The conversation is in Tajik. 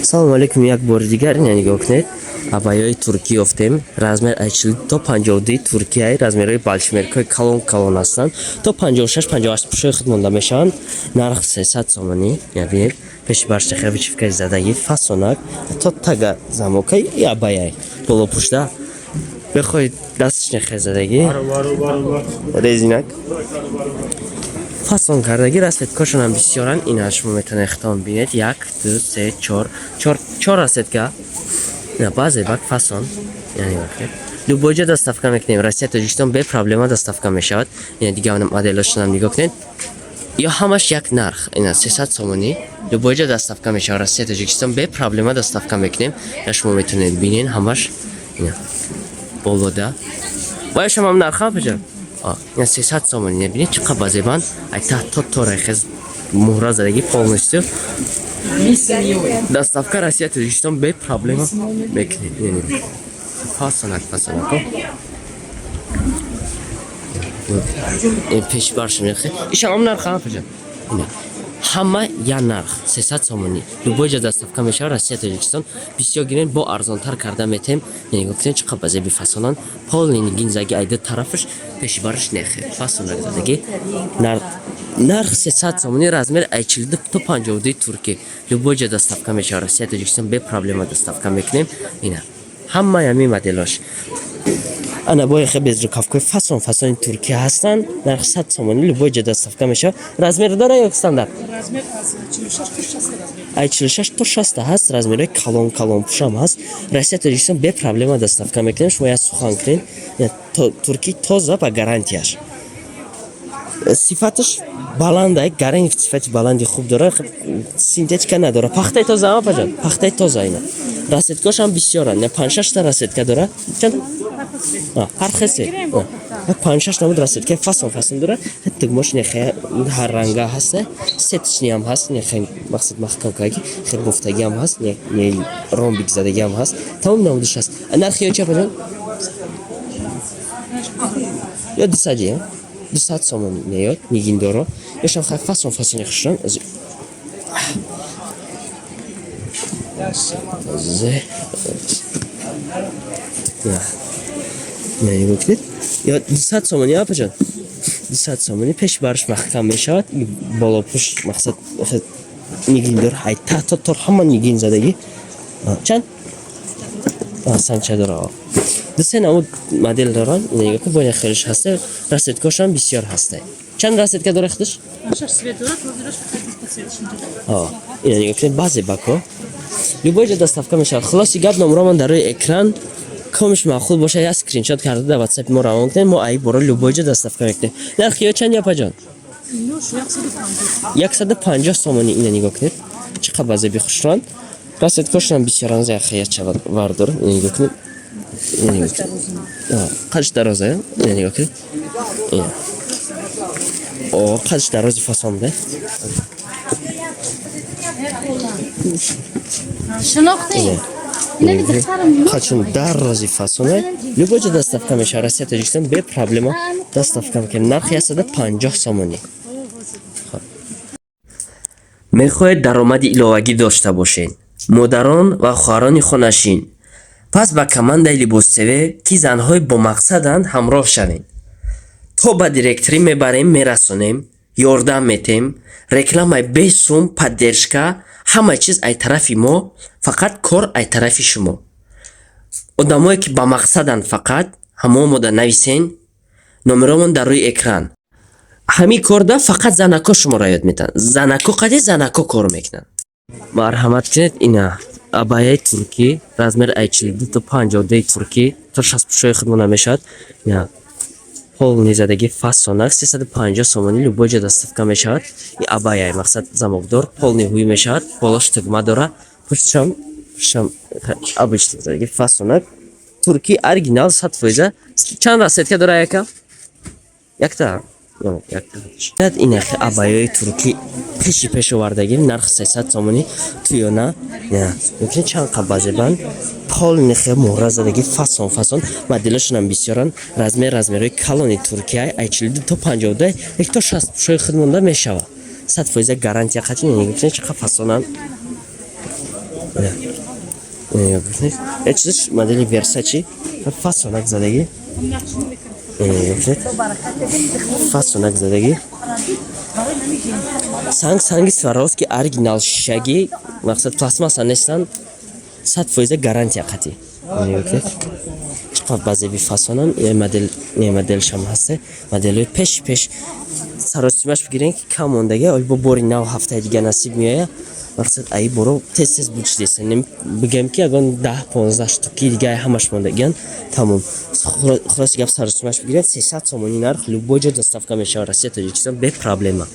Салому алейкум, як бори дигар. Ина нигоҳ кунед, абайои туркӣ ёфтем, размер аз 40 то 52 туркияй, размерҳои балшмеркҳои калон калон ҳастанд, то 56, 58 пушои худ монда мешаванд. Нарх 300 сомонӣ. Бинед, пеши барштахе вышивкаи задагӣ, фасонак, то тага замокай и абаяй боло пушта бихоҳед, дасташ нехе задагӣ, резинак фасон кардагӣ, расцветкошонам бисёранд. Ина шумо метавонед хитон бинед: як, ду, се, чор, чор, чор расцветка. Ина баъзе бак фасон. Любой ҷо доставка мекунем, Россия, Тоҷикистон, бе проблема доставка мешавад. Ина дига моделошонам нигоҳ кунед, ё ҳамаш як нарх, ина 300 сомонӣ, любой ҷо доставка мешавад, Россия, Тоҷикистон, бе проблема доставка мекунем. Ина шумо метавонед бинед, ҳамаш ина болода ваяшам ҳам нарха паҷа, ина 300 сомонӣ. Бинед, чӣ қадр базебанд, ай таҳт то тора хез муҳра задагӣ, полностью доставка Россия, Тоҷикистон бе проблема мекунем. Фасонак, фасонако пешбарш мехе, ишам нарх ҳама паҷа, ина ҳама я нарх 300 сомонӣ, любой ҷо доставка мешавад, Россия, Тоҷикистон. Бисёр гирен, бо арзонтар карда метем. Нигоҳ кунед, чӣ қадр базеби фасонанд, полный нигин заги, айда тарафаш пеши бараш нехе фасонак задагӣ. Нарх 300 сомонӣ, размер ай 42 то 52 туркӣ, любой ҷо доставка мешавад, Россия, Тоҷикистон, бе проблема доставка мекунем. Ина ҳамаи ҳамин моделош. Ана бо яхе безрукавкои фасон фасони туркия ҳастанд, нарх 100 сомонӣ, любой ҷо доставка мешавад. Размер дора ё стандарт? Размер аз 46 то 60 размер. Ай 46 то 60 ҳаст, размерҳои калон калон пушам ҳаст. Россия, Тоҷикистон бе проблема доставка мекунем. Шумо як сухан кунед, туркӣ тоза, ба гарантияш, сифаташ баланда, гаранти сифати баланди хуб дора, синтетика надора, пахтаи тоза, ама паҷан, пахтаи тоза. Ина расцветкошам бисёранд, панҷшашта расцветка дора. Чанд ҳар хесе панҷшаш намуд расцветка фасон фасон дора. Тугмош нехе ҳар ранга ҳаста, сеточныйам ҳаст, нехе мақсад маҳкам кардаги, хел бофтагиам ҳаст, не ромбик задагиам ҳаст, тамоми намудаш ҳаст. Нархи ё ча, паҷан? Ё 200, 200 сомон меёд. Нигиндоро ёшам хай фасон фасони хушран. Нигоҳ кунед, ё 200 сомонӣ, апаҷон, 200 сомонӣ. Пеш барш маҳкам мешавад, болопуш мақсад нигиндор, ҳай та то тор ҳама нигин задагӣ. Чанд санча дора, ду се намуд модел доранд. Нигоҳ кун, бояд хелиш ҳаста, расцветкошам бисёр ҳаста. Чанд расцветка дора худаш? Шаш цвет дорад, ҳозираш фақат дута цветш. Ина нигоҳ кунед, баъзе бако, любой ҷо доставка мешавад. Хулоси гап, номромон дар рӯи экран, комиш маъқул боша, як скриншот карда дар ватсапи мо равон кунед, мо аи бора любой ҷо доставка мекунем. Нархи ё чанд, япаҷон? Нош 150. 150 сомонӣ. Ина нигоҳ кунед, чӣ қадр базеби хушранд, расцветкошам бисёран. Яхаяча вардор, ина нигоҳ кунед, ина нигоҳ кунед, қадш дароза, ина нигоҳ кунед, ина о қадш дарози фасон да. Шинохтӣ? Қачун дарози фасона, любой ҷо доставка мешавад, Россия, Тоҷикистон, бе проблема доставка мекунем. Нархи 150 сомонӣ. Мехоҳед даромади иловагӣ дошта бошед, модарон ва хоҳарони хонашин? Пас ба командаи Либоств, ки занҳои бомақсаданд, ҳамроҳ шавед. То ба директорӣ мебарем, мерасонем, ёрдам метем, рекламаи бесум, поддержка, ҳама чиз ай тарафи мо, фақат кор ай тарафи шумо. Одамое ки ба мақсаданд, фақат ҳамо мода нависен, номеромон дар рӯи экран. Ҳамин корда фақат занако шуморо ёд метаҳанд, занако қади занако кор мекунанд. Марҳамат кунед, ина абаяи туркӣ, размер ай 42 то 52 туркӣ, то 60 пушои худмона мешавад. Ина полный задагӣ, фасонак, 350 сомонӣ, любой ҷо доставка мешавад. И абаяй мақсад замокдор, полный ҳуй мешавад, болош тугма дора, пуштшам обычный задагӣ, фасонак, туркӣ, оригинал 100%. Чанд расцветка дора, яка? Якта, инахи абаёи туркӣ пеши пеш овардагим, нарх 300 сомонӣ. Туёна мумкин чанд қабазебанд, полный хе муҳра задагӣ, фасон фасон, моделошонам бисёранд, размер размерҳои калони туркия, ай 42 то 52, як то 60 пушои худ монда мешавад, 100% гарантия. Қатъи нигоҳ чӣ қадр фасонанд. Э, чизаш модели Версачи, фасонак задагӣ. Нигоҳ, фасонак задагӣ. Санг, санги Сваровски, оригинал, шишагӣ, мақсад, пластмасса нестанд, 100% гарантия қатӣ. Нигоҳ, чӣ қадр базеби фасонам. Е модел, не, моделшам ҳаста, моделҳои пеши пеш. Саросимаш бигирем, ки кам мондага, оли бо бори нав ҳафтаи дига насиб меояд. Мақсад, аи боро тез тез бучидеса, бигем, ки ягон 10-15 штуки дига ҳамаш мондагиан, тамом. Хулоси гап, саросимаш бигирем, 300 сомонӣ нарх, любой ҷо доставка мешавад, Россия, Тоҷикистон, без проблема.